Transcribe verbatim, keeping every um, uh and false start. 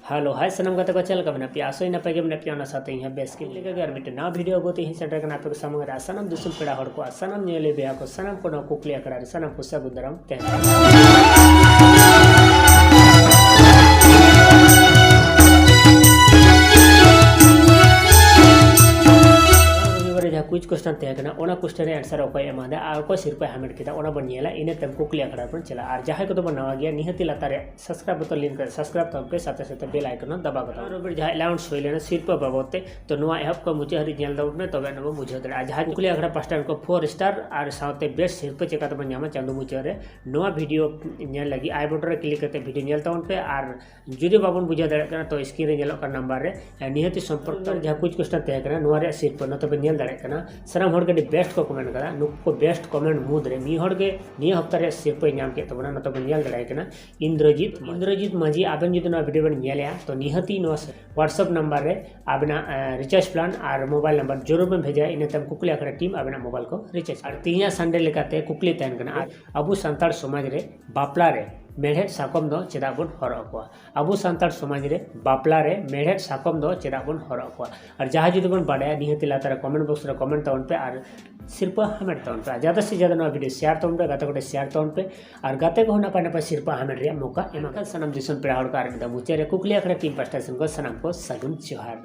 Hello, ᱦᱟᱭ ᱥᱟᱱᱟᱢ ᱜᱟᱛᱮ ᱠᱚ, ᱪᱮᱫ ᱞᱮᱠᱟ ᱢᱮᱱᱟᱜ ᱯᱮᱭᱟ? ᱟᱥᱚᱜ ᱟᱹᱧ ᱱᱟᱯᱟᱭ ᱜᱮ ᱢᱮᱱᱟᱜ ᱯᱮᱭᱟ᱾ ᱚᱱᱟ ᱥᱟᱶᱛᱮ ᱤᱧ ᱦᱚᱸ ᱵᱮᱥ ᱜᱮ᱾ ᱞᱮᱠᱟ ᱜᱮ ᱟᱨ ᱢᱤᱫᱴᱮᱱ ᱱᱟᱣᱟ ᱵᱷᱤᱰᱤᱭᱳ ᱟᱹᱜᱩ ᱛᱮ ᱤᱧ ᱥᱮᱴᱮᱨ ᱠᱟᱱᱟ ᱟᱯᱮ ᱠᱚ ᱥᱟᱢᱟᱝ ᱨᱮ᱾ ᱟᱨ ᱥᱟᱱᱟᱢ ᱫᱤᱥᱚᱢ ᱯᱮᱲᱟ ᱦᱚᱲ ᱠᱚ, ᱟᱨ ᱥᱟᱱᱟᱢ ᱧᱮᱧᱮᱞᱤᱭᱟᱹ ᱵᱚᱭᱦᱟ ᱠᱚ, ᱥᱟᱱᱟᱢ ᱠᱚ ᱱᱚᱣᱟ ᱠᱩᱠᱞᱤ ᱟᱠᱷᱲᱟ ᱨᱮ ᱥᱟᱱᱟᱢ ᱠᱚ ᱥᱟᱹᱜᱩᱱ ᱫᱟᱨᱟᱢ ᱛᱟᱦᱮᱱᱟ᱾ ᱨᱚᱵᱤᱵᱟᱨ ᱨᱮ ᱡᱟᱦᱟᱸ ᱠᱩᱭᱤᱡᱽ ᱠᱚᱥᱪᱟᱱ ᱛᱟᱦᱮᱸ ᱠᱟᱱᱟ, ᱚᱱᱟ ᱠᱚᱥᱪᱟᱱ ᱨᱮ ᱟᱱᱥᱟᱨ ᱚᱠᱚᱭ ᱮᱢᱟᱫᱟ ᱟᱨ ᱚᱠᱚᱭ ᱥᱤᱨᱯᱟᱹᱭ ᱦᱟᱢᱮᱴ ᱠᱮᱫᱟ, ᱚᱱᱟ ᱵᱚᱱ ᱧᱮᱞᱟ᱾ ᱤᱱᱟᱹ ᱛᱟᱭᱚᱢ ᱠᱩᱠᱞᱤ ᱟᱠᱷᱲᱟ ᱨᱮᱵᱚᱱ ᱪᱟᱞᱟᱜᱼᱟ᱾ ᱟᱨ ᱡᱟᱦᱟᱸᱭ ᱠᱚᱫᱚ ᱵᱚᱱ ᱱᱟᱣᱟ ᱜᱮᱭᱟ, ᱱᱤᱦᱟᱹᱛᱤ ᱞᱟᱛᱟᱨ ᱨᱮ ᱥᱟᱵᱥᱠᱨᱟᱭᱤᱵ ᱵᱚᱛᱚᱱ ᱞᱤᱝᱠ ᱨᱮ ᱥᱟᱵᱥᱠᱨᱟᱭᱤᱵ ᱛᱟᱵᱚᱱ ᱯᱮ, ᱥᱟᱶᱛᱮ ᱥᱟᱶᱛᱮ ᱵᱮᱞ ᱟᱭᱠᱚᱱ ᱦᱚᱸ ᱫᱟᱵᱟᱣ ᱠᱟᱛᱟᱵᱚᱱ᱾ ᱨᱚᱵᱤᱵᱟᱨ ᱡᱟᱦᱟᱸ ᱮᱞᱟᱣᱩᱱᱥ ᱦᱩᱭ ᱞᱮᱱᱟ ᱥᱤᱨᱯᱟᱹ ᱵᱟᱵᱚᱫ ᱛᱮ, ᱛᱚ ᱱᱚᱣᱟ ᱮᱦᱚᱵ ᱠᱷᱚᱱ ᱢᱩᱪᱟᱹᱫ ᱦᱟᱹᱨᱤᱡ ᱧᱮᱞ ᱛᱟᱵᱚᱱ ᱯᱮ, ᱛᱚᱵᱮ ᱟᱱᱟ ᱵᱚᱱ ᱵᱩᱡᱷᱟᱹᱣ ᱫᱟᱲᱮᱭᱟᱜᱼᱟ᱾ ᱟᱨ ᱡᱟᱦᱟᱸᱭ ᱠᱩᱠᱞᱤ ᱟᱠᱷᱲᱟ ᱯᱟᱥᱴᱟ ᱨᱮᱱ ᱠᱚ ᱯᱷᱳᱨ ᱥᱴᱟᱨ ᱟᱨ ᱥᱟᱶᱛᱮ ᱵᱮᱥᱴ ᱥᱤᱨᱯᱟᱹ ᱪᱮᱠᱟ ᱛᱮᱵᱚᱱ ᱧᱟᱢᱟ ᱪᱟᱸᱫᱳ ᱢᱩᱪᱟᱹᱫ ᱨᱮ, ᱱᱚᱣᱟ ᱵᱷᱤᱰᱤᱭᱳ ᱧᱮᱞ ᱞᱟᱹᱜᱤᱫ ᱟᱭ ᱵᱚᱴᱚᱱ ᱨᱮ ᱠᱞᱤᱠ ᱠᱟᱛᱮ ᱵᱷᱤᱰᱤᱭᱳ ᱧᱮᱞ ᱛᱟᱵᱚᱱ ᱯᱮ᱾ ᱟᱨ ᱡᱩᱫᱤ ᱵᱟᱵᱚᱱ ᱵᱩᱡᱷᱟᱹᱣ ᱫᱟᱲᱮᱭᱟᱜ ᱠᱟᱱᱟ, ᱛᱚ ᱥᱠᱨᱤᱱ ᱨᱮ ᱧᱮᱞᱚᱜ ᱠᱟᱱ ᱱᱟᱢᱵᱟᱨ ᱨᱮ, ᱮ, ᱱᱤᱦᱟᱹᱛᱤ ᱥᱚᱢᱯᱚᱨᱠ ᱛᱟᱵᱚᱱ᱾ ᱡᱟᱦᱟᱸ ᱠᱩᱭᱤᱡᱽ ᱠᱚᱥᱪᱟᱱ ᱛᱟᱦᱮᱸ ᱠᱟᱱᱟ, ᱱᱚᱣᱟ ᱨᱮᱭᱟᱜ ᱥᱤᱨᱯᱟᱹ ᱱᱚᱛᱮ ᱵᱚᱱ ᱧᱮᱞ ᱫᱟᱲᱮᱭᱟᱜ ᱠᱟᱱᱟ᱾ ᱥᱟᱱᱟᱢ ᱦᱚᱲ ᱜᱮ ᱟᱹᱰᱤ ᱵᱮᱥᱴ ᱠᱚ ᱠᱚᱢᱮᱱᱴ ᱠᱟᱫᱟ᱾ ᱱᱩᱠᱩ ᱠᱚ ᱵᱮᱥᱴ ᱠᱚᱢᱮᱱᱴ ᱢᱩᱫᱽ ᱨᱮ ᱢᱤᱫ ᱦᱚᱲ ᱜᱮ ᱱᱤᱭᱟᱹ ᱦᱚᱯᱛᱟ ᱨᱮᱭᱟᱜ ᱥᱤᱨᱯᱟᱹᱭ ᱧᱟᱢ ᱠᱮᱫ ᱛᱟᱵᱚᱱᱟ, ᱱᱚᱛᱮ ᱵᱚᱱ ᱧᱮᱞ ᱫᱟᱲᱮᱭᱟᱜ ᱠᱟᱱᱟ᱾ ᱤᱱᱫᱨᱚᱡᱤᱛ, ᱤᱱᱫᱨᱚᱡᱤᱛ ᱢᱟᱹᱡᱷᱤ, ᱟᱵᱮᱱ ᱡᱩᱫᱤ ᱱᱚᱣᱟ ᱵᱷᱤᱰᱤᱭᱳ ᱵᱮᱱ ᱧᱮᱞᱮᱜᱼᱟ, ᱛᱚ ᱱᱤᱦᱟᱹᱛᱤ ᱱᱚᱣᱟ WhatsApp ᱱᱟᱢᱵᱟᱨ ᱨᱮ ᱟᱵᱮᱱᱟᱜ, ᱮ, ᱨᱤᱪᱟᱨᱡᱽ ᱯᱞᱟᱱ ᱟᱨ ᱢᱳᱵᱟᱭᱤᱞ ᱱᱟᱢᱵᱟᱨ ᱡᱟᱹᱨᱩᱲ ᱵᱮᱱ ᱵᱷᱮᱡᱟᱭᱟ, ᱤᱱᱟᱹ ᱛᱟᱭᱚᱢ ᱠᱩᱠᱞᱤ ᱟᱠᱷᱲᱟ ᱴᱤᱢ ᱟᱵᱮᱱᱟᱜ ᱢᱳᱵᱟᱭᱤᱞ ᱠᱚ ᱨᱤᱪᱟᱨᱡᱽ᱾ ᱟᱨ ᱛᱮᱦᱮᱧᱟᱜ ᱥᱟᱱᱰᱮ ᱞᱮᱠᱟᱛᱮ ᱠᱩᱠᱞᱤ ᱛᱟᱦᱮᱱ ᱠᱟᱱᱟ, ᱟᱨ ᱟᱵᱚ ᱥᱟᱱᱛᱟᱲ ᱥᱚᱢᱟᱡᱽ ᱨᱮ ᱵᱟᱯᱞᱟ ᱨᱮ ᱢᱮᱲᱦᱮᱫ ᱥᱟᱠᱚᱢ ᱫᱚ ᱪᱮᱫᱟᱜ ᱵᱚᱱ ᱦᱚᱨᱚᱜ ᱟᱠᱚᱣᱟ? ᱟᱵᱚ ᱥᱟᱱᱛᱟᱲ ᱥᱚᱢᱟᱡᱽ ᱨᱮ ᱵᱟᱯᱞᱟ ᱨᱮ ᱢᱮᱲᱦᱮᱫ ᱥᱟᱠᱚᱢ ᱫᱚ ᱪᱮᱫᱟᱜ ᱵᱚᱱ ᱦᱚᱨᱚᱜ ᱟᱠᱚᱣᱟ? ᱟᱨ ᱡᱟᱦᱟᱸᱭ ᱡᱩᱫᱤ ᱵᱚᱱ ᱵᱟᱰᱟᱭᱟ, ᱱᱤᱦᱟᱹᱛᱤ ᱞᱟᱛᱟᱨ ᱨᱮ ᱠᱚᱢᱮᱱᱴ ᱵᱚᱠᱥ ᱨᱮ ᱠᱚᱢᱮᱱᱴ ᱛᱟᱵᱚᱱ ᱯᱮ ᱟᱨ ᱥᱤᱨᱯᱟᱹ ᱦᱟᱢᱮᱴ ᱛᱟᱵᱚᱱ ᱯᱮ᱾ ᱟᱨ ᱡᱟᱫᱟ ᱥᱮ ᱡᱟᱫᱟ ᱱᱚᱣᱟ ᱵᱷᱤᱰᱤᱭᱳ ᱥᱮᱭᱟᱨ ᱛᱟᱵᱚᱱ ᱯᱮ, ᱜᱟᱛᱮ ᱠᱚᱴᱷᱮᱱ ᱥᱮᱭᱟᱨ ᱛᱟᱵᱚᱱ ᱯᱮ᱾ ᱟᱨ ᱜᱟᱛᱮ ᱠᱚᱦᱚᱸ ᱱᱟᱯᱟᱭ ᱱᱟᱯᱟᱭ ᱥᱤᱨᱯᱟᱹ ᱦᱟᱢᱮᱴ ᱨᱮᱭᱟᱜ ᱢᱚᱠᱟ ᱮᱢᱟ ᱠᱚ᱾ ᱥᱟᱱᱟᱢ ᱫᱤᱥᱚᱢ ᱯᱮᱲᱟ ᱦᱚᱲ ᱠᱚ ᱟᱨ ᱢᱤᱫ ᱫᱷᱟᱣ ᱢᱩᱪᱟᱹᱫ ᱨᱮ ᱠᱩᱠᱞᱤ ᱟᱠᱷᱲᱟ ᱴᱤᱢ ᱯᱟᱥᱴᱟ ᱥᱮᱱ ᱠᱷᱚᱱ ᱥᱟᱱᱟᱢ ᱠᱚ ᱥᱟᱹᱜᱩᱱ ᱡᱚᱦᱟᱨ᱾